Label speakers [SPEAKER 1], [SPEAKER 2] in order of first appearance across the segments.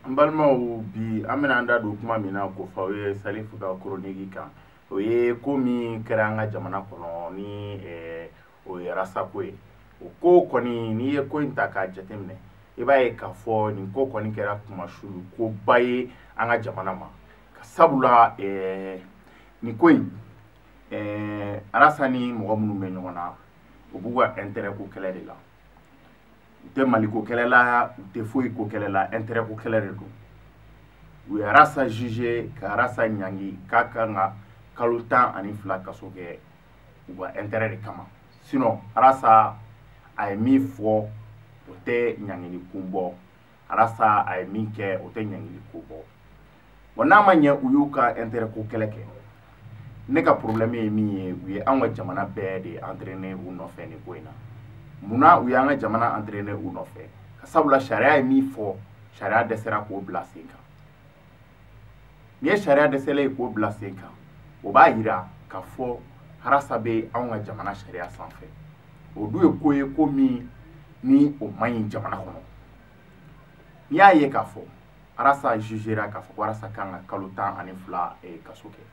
[SPEAKER 1] N balimaw, bi an bɛna an da don kuma min na k'o fɔ aw ye Salifu ka chronique kan, o ye ko min kɛra an ka jamana kɔnɔ ni o ye Rasta ko ye. O ko kɔni, n'i ye ko in ta k'a jateminɛ, i b'a ye k'a fɔ nin ko kɔni kɛra kumasulu koba ye an ka jamana ma. Sabula nin ko in, Rasta ni mɔgɔ minnu bɛ ɲɔgɔn na, u b'u ka intérêt ko kɛlɛ de la. U tɛ Maliko kɛlɛ la, u tɛ foyi ko kɛlɛ la, intérêt ko kɛlɛ de don. U ye Rasta juger ka Rasta ɲangi k'a kan ka kalo 12 kaso kɛ u ka intérêt de kama. Sinon Rasta a ye min fɔ, o tɛ ɲangili kun bɔ. Rasta a ye min kɛ, o tɛ ɲangili kun bɔ. Bon, n'a ma ɲɛ u y'u ka intérêt ko kɛlɛ kɛ, ne ka problème ye min ye, u ye anw ka jamana bɛɛ de entraîner u nɔfɛ nin ko in na. Munna u y'an ka jamana entraîner u nɔfɛ? Sabula sariya ye min fɔ, sariya dɛsɛra k'o bila sen kan. N'i ye sariya dɛsɛlen ye k'o bila sen kan, o b'a yira k'a fɔ Rasta bɛ anw ka jamana sariya sanfɛ. O dun ye ko ye, ko min ni o man ɲi jamana kɔnɔ. N'i y'a ye k'a fɔ Rasta jugera k'a fɔ ko Rasta kan ka kalo 12 kaso kɛ,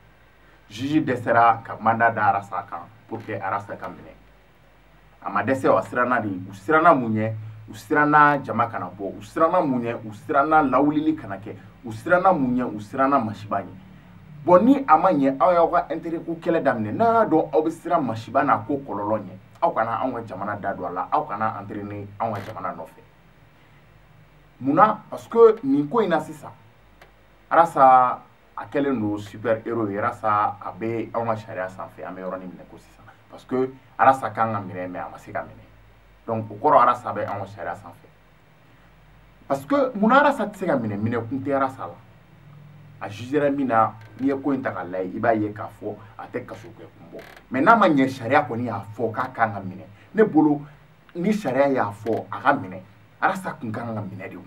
[SPEAKER 1] juge dɛsɛra ka mandat da Rasta kan pour que Rasta ka minɛ. A ma dɛsɛ o, a siranna de. U siranna mun ɲɛ? U siranna jama kana bɔ. U siranna mun ɲɛ? U siranna lawulili kana kɛ. U siranna mun ɲɛ? U siranna masiba ɲɛ. Bon, ni a ma ɲɛ aw y'aw ka intérêt ko kɛlɛ daminɛ, n'a y'a dɔn aw bɛ siran masiba n'a ko kɔlɔlɔ ɲɛ, aw kana anw ka jamana da don a la, aw kana entraîner anw ka jamana nɔfɛ. Munna? Parce que nin ko in na sisan, Rasta a kɛlen don super héros ye. Rasta a bɛ anw ka sariya sanfɛ. An bɛ yɔrɔnin minɛ ko sisan, parce que Rasta kan ka minɛ, mais a ma se ka minɛ. Donc o kɔrɔ, Rasta bɛ anw ka sariya sanfɛ. Parce que munna Rasta tɛ se ka minɛ? Minɛ kun tɛ Rasta la. A jugera min na, n'i ye ko in ta k'a lajɛ, i b'a ye k'a fɔ a tɛ kaso kɛ kun bɔ. Mais n'a ma ɲɛ sariya kɔni y'a fɔ k'a kan ka minɛ, ne bolo, ni sariya y'a fɔ a ka minɛ, Rasta kun kan ka minɛ de. O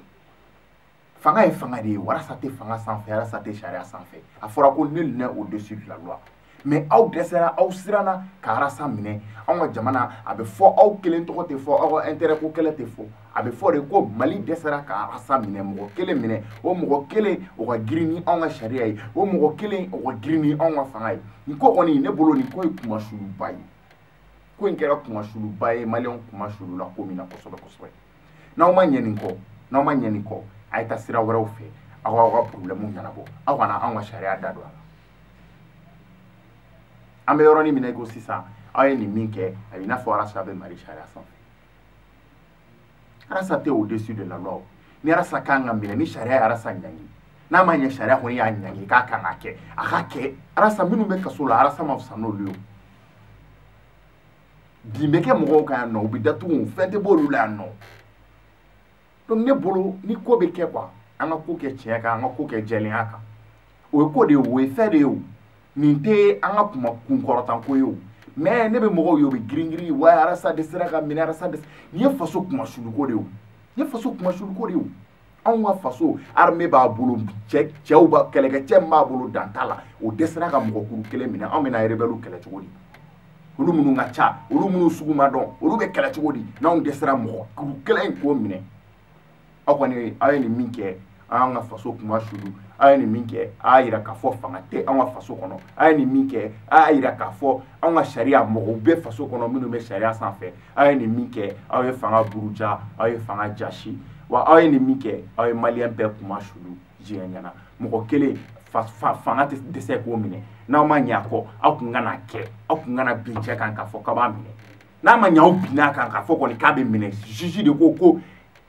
[SPEAKER 1] fanga ye fanga de ye. Rasta tɛ fanga sanfɛ, Rasta tɛ sariya sanfɛ. A fɔra ko nul n'est au-dessus de la loi. Mais aw dɛsɛra, aw siranna ka Rasta minɛ. Anw ka jamana, a bɛ fɔ aw kelen tɔgɔ tɛ fɔ, aw ka intérêt ko kɛlɛ tɛ fɔ, a bɛ fɔ de ko Mali dɛsɛra ka Rasta minɛ. Mɔgɔ kelen minɛ, o mɔgɔ kelen o ka girin ni anw ka sariya ye, o mɔgɔ kelen o ka girin ni anw ka fanga ye. Nin ko kɔni, ne bolo, nin ko ye kumasuluba ye. Ko in kɛra kumasuluba ye, maliyɛnw kumasulula ko min na kosɛbɛ kosɛbɛ. N'aw ma ɲɛ nin kɔ, n'aw ma ɲɛ nin kɔ, a ye taa sira wɛrɛw fɛ, aw k'aw ka problème ɲɛnabɔ. Aw kana anw ka sariya da don a la. An bɛ yɔrɔnin min na i ko sisan, aw ye nin min kɛ, a bɛ i n'a fɔ Rasta bɛ Mali sariya sanfɛ. Rasta tɛ au-dessus de la loi. Ni Rasta kan ka minɛ, ni sariya ye Rasta ɲangi, n'a ma ɲɛ sariya kɔni y'a ɲangi k'a kan ka kɛ, a ka kɛ. Rasta minnu bɛ kaso la, Rasta ma fisa n'olu ye. O bin bɛ kɛ mɔgɔw kan yan nɔ, u bɛ datugu, fɛn tɛ b'olu la yan nɔ. Donc ne bolo, ni ko bɛ kɛ quoi, an ka ko kɛ tiɲɛ kan, an ka ko kɛ jɛlenya kan. O ye ko de ye, o ye fɛn de ye. O nin tɛ an ka kuma kunkɔrɔtan ko ye o. Mais ne bɛ mɔgɔw ye, u bɛ girin girin wa Rasta dɛsɛra ka minɛ, Rasta dɛsɛ. Nin ye faso kumasuluko de ye o, nin ye faso kumasuluko de ye o. Anw ka faso armée b'a bolo, cɛ cɛw ba kɛlɛkɛcɛ min b'a bolo, dan t'a la, o dɛsɛra ka mɔgɔ kuru kelen minɛ. Anw bɛna rebelle kɛlɛ cogo di? Olu minnu ka ca, olu minnu sugu ma dɔn, olu bɛ kɛlɛ cogo di n'anw dɛsɛra mɔgɔ kuru kelen in k'o minɛ? Aw kɔni, aw ye nin min kɛ, an ka faso kuma sulu. Aw ye nin min kɛ, a y'a yira k'a fɔ fanga tɛ anw ka faso kɔnɔ. A ye nin min kɛ, a y'a yira k'a fɔ anw ka sariya, mɔgɔw bɛ faso kɔnɔ minnu bɛ sariya sanfɛ. Aw ye nin min kɛ, aw ye fanga buruja, aw ye fanga jasi. Wa aw ye nin min kɛ, aw ye maliyɛn bɛɛ kuma sulu diɲɛ ɲɛna. Mɔgɔ kelen, fanga tɛ dɛsɛ k'o minɛ. N'aw ma ɲɛ a kɔ, aw kun kana kɛ, aw kun kana bin cɛ kan k'a fɔ k'aw b'a minɛ. N'a ma ɲɛ aw binna a kan k'a fɔ kɔni k'a bɛ minɛ, juge de ko ko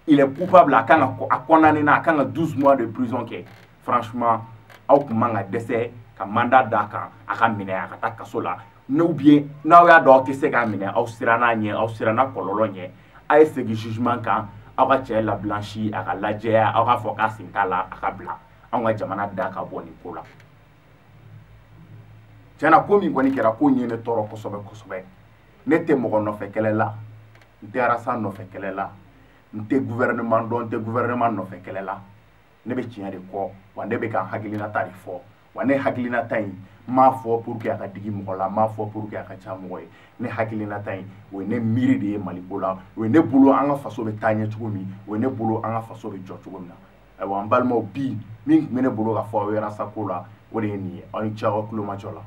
[SPEAKER 1] il est coupable, a kan ka, a condamné na, a kan ka 12 mois de prison kɛ. Franchement, aw kun man ka dɛsɛ ka mandat d'a kan, a ka minɛ, a ka taa kaso la. N'ou bien n'aw y'a dɔn aw tɛ se k'a minɛ, aw siranna ɲɛ, aw siranna kɔlɔlɔ ɲɛ, a ye segin jugement kan, aw ka cɛ la blanchi, a ka lajɛya, aw k'a fɔ k'a sen t'a la, a ka bila. Anw ka jamana da ka bɔ nin ko la. Tiɲɛna, ko min kɔni kɛra, ko in ye ne tɔɔrɔ kosɛbɛ kosɛbɛ. Ne tɛ mɔgɔ nɔfɛ kɛlɛ la, n tɛ Rasta nɔfɛ kɛlɛ la, n tɛ gouvernement dɔn, n tɛ gouvernement nɔfɛ kɛlɛ la. Ne bɛ tiɲɛ de kɔ, wa ne bɛ ka n hakilinata de fɔ. Wa ne hakilinata in, n m'a fɔ pour que a ka digi mɔgɔ la, n m'a fɔ pour que a ka ca mɔgɔ ye. Ne hakilinata in, o ye ne miiri de ye Maliko la. O ye ne bolo an ka faso bɛ taa ɲɛ cogo min, o ye ne bolo an ka faso bɛ jɔ cogo min na. Ayiwa, an balimaw, bi min tun bɛ ne bolo ka fɔ aw ye Rasta ko la, o de ye nin ye. Aw ni ce aw ka kulomajɔ la.